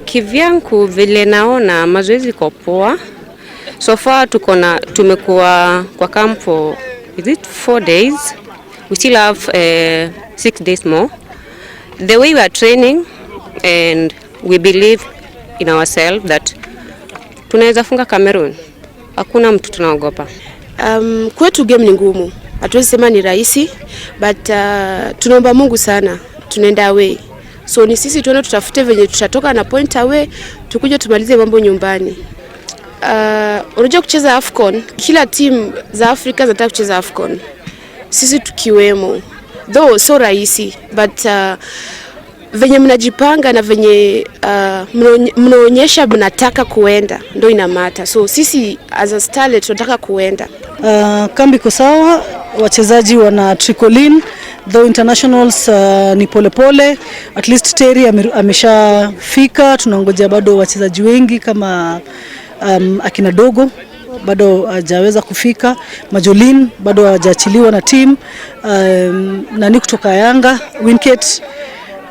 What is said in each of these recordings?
Kivyangu vile naona mazoezi iko poa. So far tuko na tumekuwa kwa camp for, is it 4 days? We still have 6 days more. The way we are training and we believe in ourselves that tunaweza funga Cameroon. Hakuna mtu tunaogopa. Kwetu game ni ngumu, hatuwezi sema ni rahisi, but tunaomba Mungu sana, tunaenda away, so ni sisi tuone tutafute venye tutatoka na point away, tukuje tumalize mambo nyumbani. Unajua kucheza AFCON, kila team za Afrika zinataka kucheza AFCON, sisi tukiwemo, though so rahisi, but venye mnajipanga na venye mnaonyesha mnataka kuenda ndo inamatter. So sisi as a starlet tunataka kuenda. Kambi iko sawa, wachezaji wana trickle in though internationals ni polepole pole. At least Terry ameshafika, tunangojea bado wachezaji wengi kama akina Dogo bado hajaweza kufika, Majolin bado hawajaachiliwa na team, nani kutoka Yanga Winkett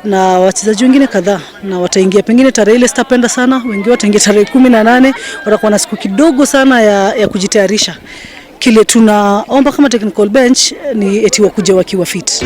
na wachezaji wengine kadhaa, na wataingia pengine tarehe ile, sitapenda sana, wengi wataingia tarehe 18, watakuwa na siku kidogo sana ya kujitayarisha. Kile tunaomba kama technical bench ni eti wakuja wakiwa fit.